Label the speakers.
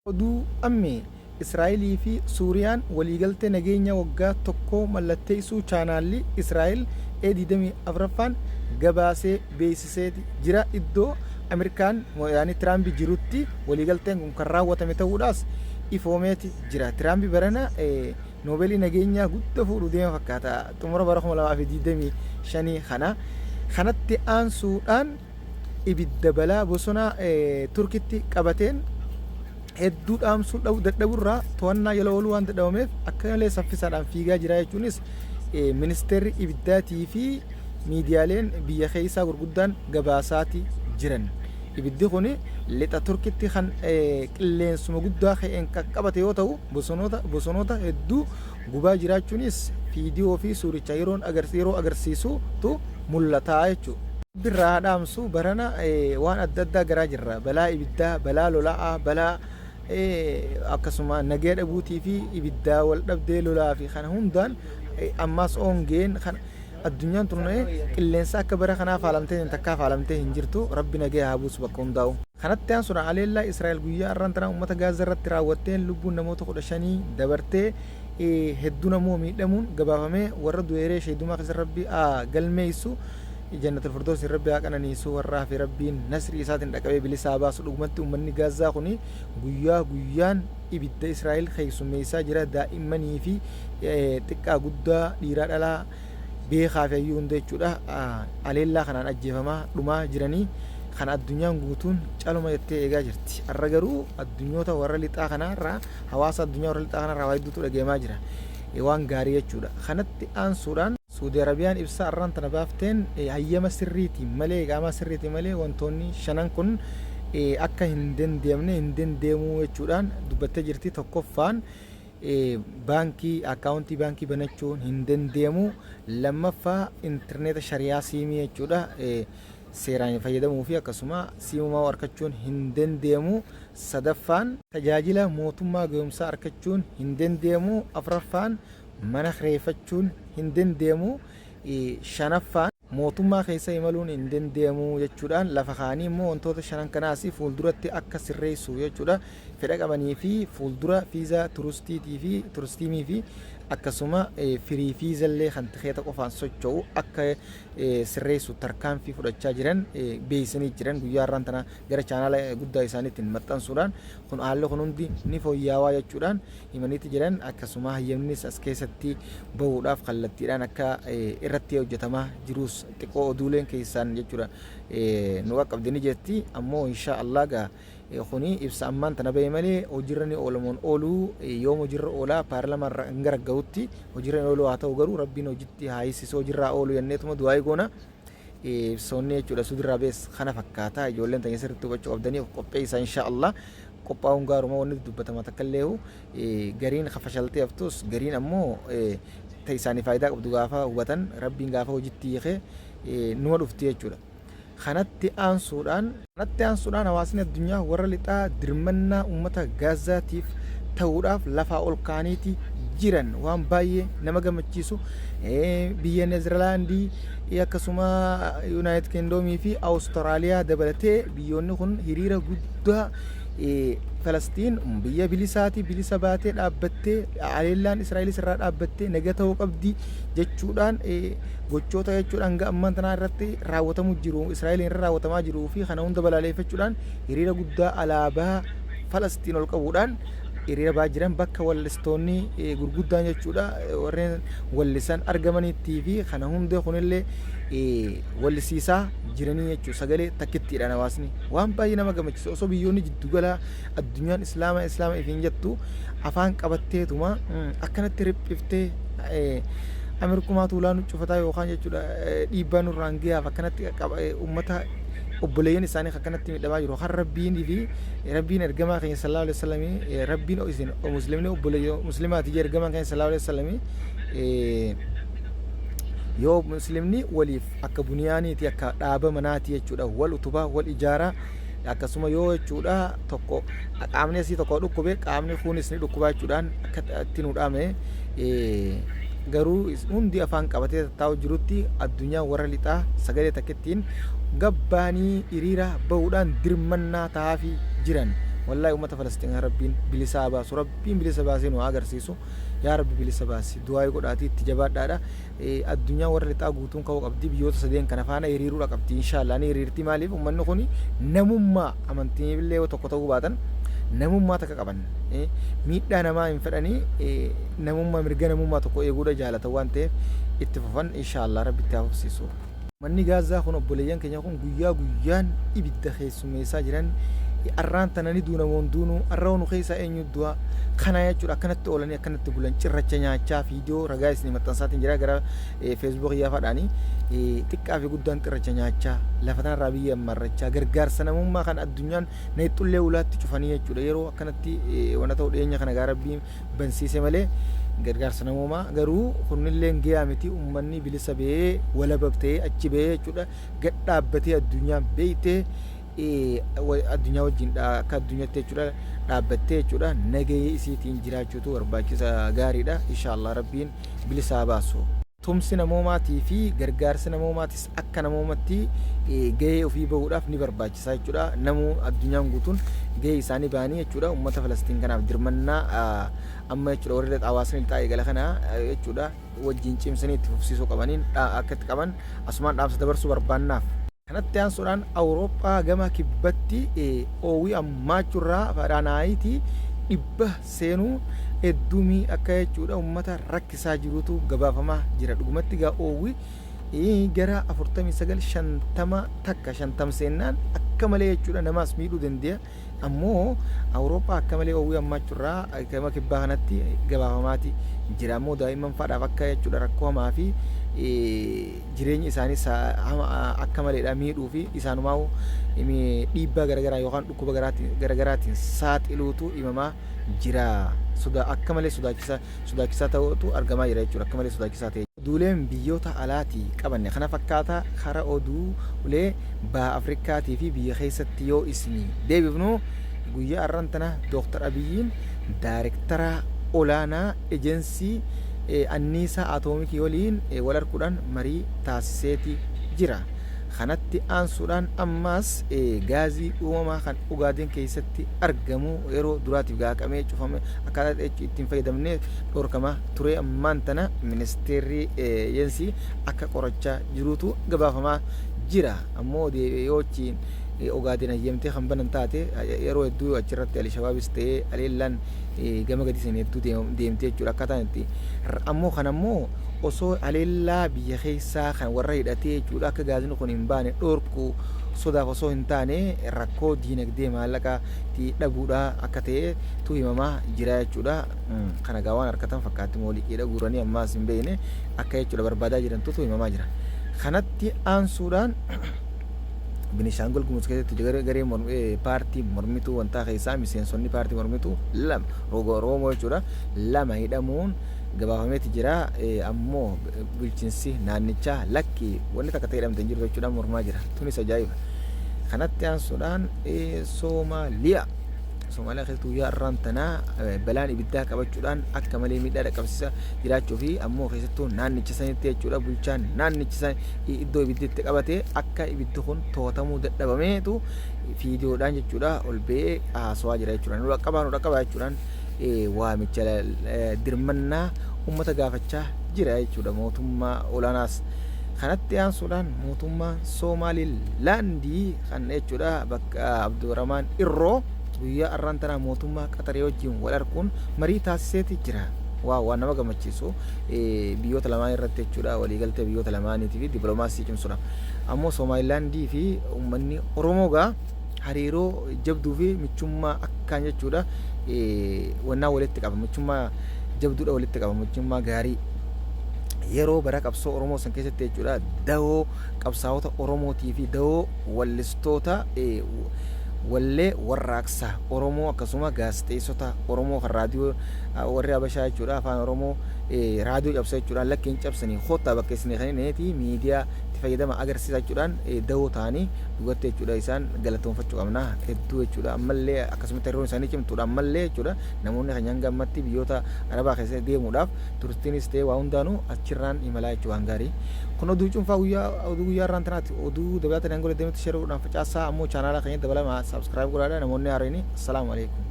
Speaker 1: Oduu Ammee, Israa'elii fi Suuriyaan waliigaltee nageenya waggaa tokkoo mallatteessuu chaanaalli Israa'el A24ffaan gabaasee beeksiseeti jira. Iddoo Amirkaan yaani Tiraampi jirutti waliigalteen kun kan raawwatame ta'uudhaas ifoomeeti jira. Tiraampi barana Noobeelii nageenyaa guddaa fuudhuu deema fakkaata xumura bara 2025 kana. Kanatti aansuudhaan ibidda balaa bosona Turkitti qabateen hedduu dhaamsuu dadhaburraa to'annaa jala ooluu waan dadhabameef akka malee saffisaadhaan fiigaa jira jechuunis ministeerri ibiddaatii fi miidiyaaleen biyya keessaa gurguddaan gabaasaati jiran. Ibiddi kun lixa Turkitti kan qilleensuma guddaa ka'een qaqqabate yoo ta'u bosonoota hedduu gubaa jiraachuunis viidiyoo fi suuricha yeroo agarsiisutu mul'ata jechuudha. Birraa haa dhaamsu barana waan adda addaa garaa jirra. Balaa ibiddaa, balaa lola'aa, balaa akkasuma nagaya dhabuutii fi ibiddaa wal dhabdee lolaa fi kana hundaan ammaas ongeen kan addunyaan tun qilleensa akka bara kanaa faalamtee takkaa faalamtee hin jirtu. Rabbi nagaya haa buusu bakka hundaa'u. Kanatti aansuudhaan haleellaa Israa'el guyyaa har'aan tanaa uummata Gaazaa irratti raawwatteen lubbuun namoota 15 dabartee hedduun ammoo miidhamuun gabaafamee warra du'eeree sheedumaa keessa Rabbi haa galmeessu, jannatul firdoosiin Rabbi haa qananiisu, warra hafe Rabbiin nasrii isaatiin dhaqabee bilisa haa baasu. Dhugumatti uummanni Gaazaa kuni guyyaa guyyaan ibidda Israa'el keessummeessaa jira. Daa'immanii fi xiqqaa guddaa, dhiiraa dhalaa, beekaa fi hayyuu hunda jechuudha haleellaa kanaan ajjeefamaa dhumaa jiranii kan addunyaan guutuun caluma jettee eegaa jirti. Har'a garuu addunyoota warra lixaa kanarraa, hawaasa addunyaa warra lixaa kanarraa waa hedduutu dhagayamaa jira. Waan gaarii jechuudha. Kanatti aansuudhaan Suudi Arabiyaan ibsa har'aan tana baafteen hayyama sirriitiin malee, qaamaa sirriitiin malee wantoonni shanan kun akka hin dandeemne, hin dandeemuu jechuudhaan dubbattee jirti. Tokkoffaan, baankii akkaawuntii baankii banachuun hin dandeemu. Lammaffaa, intarneeta shariyaa siimii jechuudha seeraan fayyadamuu fi akkasuma siimumaa argachuun hin dandeemu. Sadaffaan, tajaajila mootummaa gahumsaa argachuun hin dandeemu. Afuraffaan, mana kireeffachuun hin dandeemu. Shanaffaan, mootummaa keessa imaluun hin dandeemu jechuudhaan lafa kaanii immoo wantoota shanan kanaas fuulduratti akka sirreessu jechuudha fedha qabanii fi fuuldura fiizaa turistiitii fi turistiimii fi akkasuma firii fiizallee kan tikeeta qofaan socho'u akka sirreessu tarkaanfii fudhachaa jiran beeksisanii jiran. Guyyaa har'aan tana gara chaanaala guddaa isaaniitiin maxxansuudhaan kun haalli kun hundi ni fooyyaawaa jechuudhaan himaniiti jiran. Akkasuma hayyamnis as keessatti bahuudhaaf kallattiidhaan akka irratti hojjetamaa jirus xiqqoo oduuleen keessaan jechuudha nu qaqqabde ni jirti. Ammoo insha Allah gaa kuni ibsa ammaan tana bahe malee hojiirra ni oolamoon ooluu, yoom hojiirra oolaa, paarlamaa irra hanga ragga'utti hojiirra ni ooluu. Haa ta'u garuu Rabbiin hojitti haa hiisisu, hojiirraa oolu jenneetuma du'aa goona. Ibsoonni jechuudha sudirraa bees kana fakkaata. Ijoolleen tanya sirriitti hubachuu qabdanii of qopheessaa. Insha Allah qophaa'uun gaaruma. Wanni dubbatama takka illee gariin kafashaltee haftus, gariin ammoo ta isaanii faayidaa qabdu gaafa hubatan Rabbiin gaafa hojitti hiikee numa dhufti jechuudha. Kanatti aansuudhaan hawaasni addunyaa warra lixaa dirmannaa uummata Gaazaatiif ta'uudhaaf lafaa ol ka'aniiti jiran. Waan baay'ee nama gammachiisu, biyya Neezerlaandii, akkasuma Yuunaayitid Kindoomii fi Awustiraaliyaa dabalatee biyyoonni kun hiriira guddaa Falastiin biyya bilisaati, bilisa baatee dhaabbattee, haleellaan Israa'elis irraa dhaabbattee naga ta'uu qabdi jechuudhaan, gochoota jechuudhaan hanga ammaan tanaa irratti raawwatamu jiru, Israa'eliin irra raawwatamaa jiruu fi kana hunda balaaleffachuudhaan hiriira guddaa alaabaa Falastiin ol qabuudhaan hiriira ba'aa jiran, bakka wallistoonni gurguddaan jechuudha warreen wallisan argamaniittii fi kana hunda kunillee wallisiisaa jiranii jechuudha sagalee takkittiidhaan hawaasni. Waan baay'ee nama gammachiisu, osoo biyyoonni jiddugalaa addunyaan islaama islaama ifiin jettu afaan qabatteetuma akkanatti riphiftee Ameerikumaa tuulaa nu cufataa yookaan jechuudha dhiibbaa nurraan gahaaf akkanatti uummata obboleeyyan isaanii akkanatti miidhamaa jiru, kan Rabbiin fi Rabbiin ergamaa keenya sallallahu alaihi wasallam, Rabbiin isin muslimni obboleeyyan muslimaati jee ergamaan keenya sallallahu alaihi wasallam, yoo muslimni waliif akka buniyaaniiti, akka dhaaba manaati jechuudha, wal utubaa, wal ijaaraa. Akkasuma yoo jechuudha tokko qaamni asii tokko dhukkube, qaamni kunis ni dhukkubaa jechuudhaan akka itti nu dhaame. Garuu hundi afaan qabatee tattaa'u jirutti addunyaan warra lixaa sagalee takkittiin gabbaanii hiriira bahuudhaan dirmannaa tahaafii jiran. Wallaahi ummata Falastiin kana Rabbiin bilisa haa baasu. Rabbiin bilisa baasee nu haa agarsiisu. Yaa Rabbi bilisa baasi. Du'aa'ii godhaatii itti jabaadhaadha. Addunyaan warra lixaa guutuun ka'uu qabdi. Biyyoota sadeen kana faana hiriiruudha qabdi. Inshaallah ni hiriirti. Maaliif ummanni kun namummaa amantiinillee yoo tokko ta'uu baatan namummaa takka qaban. Miidhaa namaa hin fedhanii namummaa mirga namummaa tokko eeguudha jaalatan waan ta'eef itti fufan inshaallah Rabbi itti haa fufsiisu. Ummanni Gaazaa kun obboleeyyan keenya kun guyyaa guyyaan ibidda keessummeessaa jiran. Arraan tana ni duuna moo hin duunu, arra hoo nu keessaa eenyu du'a kana jechuudha. Akkanatti oolanii akkanatti bulan, cirracha nyaachaa, fiidiyoo ragaa isinii maxxansaatiin jira gara Facebook kiyyaa fadhaanii, xiqqaa fi guddaan cirracha nyaachaa, lafa tanarraa biyya ammarrachaa, gargaarsa namummaa kan addunyaan neexxullee ulaatti cufanii jechuudha. Yeroo akkanatti wana ta'u dhiyeenya kana gaa Rabbiin bansiise malee gargaarsa namoomaa garuu kunnilleen gayaa miti. Ummanni bilisa ba'ee, walaba ta'ee achi ba'ee jechuudha, gad dhaabbatee addunyaan beeytee, addunyaa wajjin akka addunyaatti jechuudha dhaabbattee jechuudha nagayee isiitiin jiraachuutu barbaachisa, gaariidha. Inshaallah Rabbiin bilisaa baasu. Tumsi namoomaatii fi gargaarsi namoomaatis akka namoomatti gahee ofii bahuudhaaf ni barbaachisa jechuudha. Namuu addunyaan guutuun gahee isaanii bahanii jechuudha ummata Falastiin kanaaf dirmannaa amma jechuudha warri hawaasni lixaa eegala kana jechuudha wajjin cimsanii itti fufsiisuu qabaniin akka itti qaban asumaan dhaamsa dabarsuu barbaannaaf. Kanatti aansuudhaan Awurooppaa gama kibbatti oowwi ammaachuurraa Fahrenheit 100 seenuu heddumii akka jechuudha ummata rakkisaa jirutu gabaafamaa jira. Dhugumatti egaa oowwi gara 49 50 takka 50 seennaan akka malee jechuudha namaas miidhuu dande'a. Ammoo Awurooppaa akka malee oowwi ammaachuurraa gama kibbaa kanatti gabaafamaati jira. Ammoo daa'imman faadhaaf akka jechuudha rakkoo hamaa fi jireenya isaanii akka maleedha miidhuu fi isaanumaa dhiibbaa garagaraa yookaan dhukkuba garagaraatiin saaxiluutu himamaa jira. Sodaa akka malee sodaachisaa ta'utu argamaa jira jechuudha. Akka malee sodaachisaa ta'e. Oduuleen biyyoota alaatii qabanne kana fakkaata. Kara oduulee baha Afrikaatii fi biyya keessatti yoo isinii deebifnu, guyyaa arran tana Dooktar Abiyyiin Daayirektara Olaanaa Ejensii anniisaa atoomikii waliin wal arkuudhaan marii taasiseeti jira. Kanatti aansuudhaan ammaas gaazii uumamaa kan Ogaadeen keessatti argamu yeroo duraatiif gaaqamee cufame akkaataa itti hin fayyadamne dhorkamaa ture ammaan tana ministeerri ejensii akka qorachaa jirutu gabaafamaa jira. Ammoo yoo achiin Ogaadeen hayyamtee kan banan taate, yeroo hedduu achirratti Alishabaabis ta'ee aleellaan gama gadi san hedduu deemtee jechuudha akkaataan itti. Ammoo kan ammoo osoo haleellaa biyya keessaa kan warra hidhatee jechuudha akka gaazini kun hin baane dhorku sodaaf osoo hin taane rakkoo diinagdee maallaqaatti dhabuudha akka ta'e tu himamaa jira jechuudha. Kana gaa waan harkatan fakkaatti moo liqiidha guuranii ammaas hin beekne akka jechuudha barbaadaa jirantutu himamaa jira. Kanatti aansuudhaan Binishaangul Gumuz keessatti garee paartii mormituu wantaa keessaa miseensonni paartii mormituu lama roga Oromoo jechuudha lama hidhamuun gabaafameeti jira. Ammoo bulchiinsi naannichaa lakki wanni takka ta'e hidhamte hin jirtu jechuudhaan mormaa jira. Tunis ajaa'iba. Kanatti aansuudhaan Soomaaliyaa. Somaaliyaa keessatti guyyaa har'aan tanaa balaan ibiddaa qabachuudhaan akka malee miidhaa dhaqqabsiisa jiraachuu fi ammoo keessattuu naannicha sanitti jechuudha bulchaan naannicha san iddoo ibiddi itti qabate akka ibiddi kun to'atamuu dadhabameetu fiidiyoodhaan jechuudha ol ba'ee haasawaa jira jechuudha. Nu dhaqqabaa, nu dhaqqabaa jechuudhaan waamicha dirmannaa uummata gaafachaa jira jechuudha mootummaa olaanaas. Kanatti aansuudhaan mootummaan Soomaalilaandii kan jechuudha bakka Abdurrahmaan Irroo guyyaa arraan tanaa mootummaa Qaxarii wajjin wal arkuun marii taasiseeti jira. Waaw, waan nama gammachiisu biyyoota lamaan irratti jechuudha waliigaltee biyyoota lamaaniitii fi dippiloomaasii cimsuudha. Ammoo Soomaalilaandii fi uummanni Oromoo gaa hariiroo jabduu fi michummaa akkaan jechuudha wannaa walitti qaba, michummaa jabduudha walitti qaba, michummaa gaarii. Yeroo bara qabsoo Oromoo san keessatti jechuudha dawoo qabsaa'ota Oromootii fi dawoo wallistoota wallee warraaqsa Oromoo akkasuma gaazexeessota Oromoo kan raadiyoo warri Habashaa jechuudha afaan Oromoo Raadiyoo cabsa jechuudhaan lakki hin cabsanii koottaa bakka isin kennineeti miidiyaa itti fayyadama agarsiisa jechuudhaan dawoo ta'anii dhugatti jechuudha. Isaan galatoonfachuu qabna hedduu jechuudha. Ammallee akkasumatti hariiroon isaanii cimtuudha ammallee jechuudha. Namoonni keenya hanga ammatti biyyoota arabaa keessa deemuudhaaf turistiinis ta'e waa hundaanuu achirraan imalaa jechuudha. Waan gaarii kun oduu cuunfaa guyyaa oduu guyyaa irraan tanaati. Oduu dabalataan hanga deemutti share godhaan facaasaa. Ammoo chaanaala keenya dabalamaa subscribe godhaadha namoonni haareen. Assalaamu alaikum.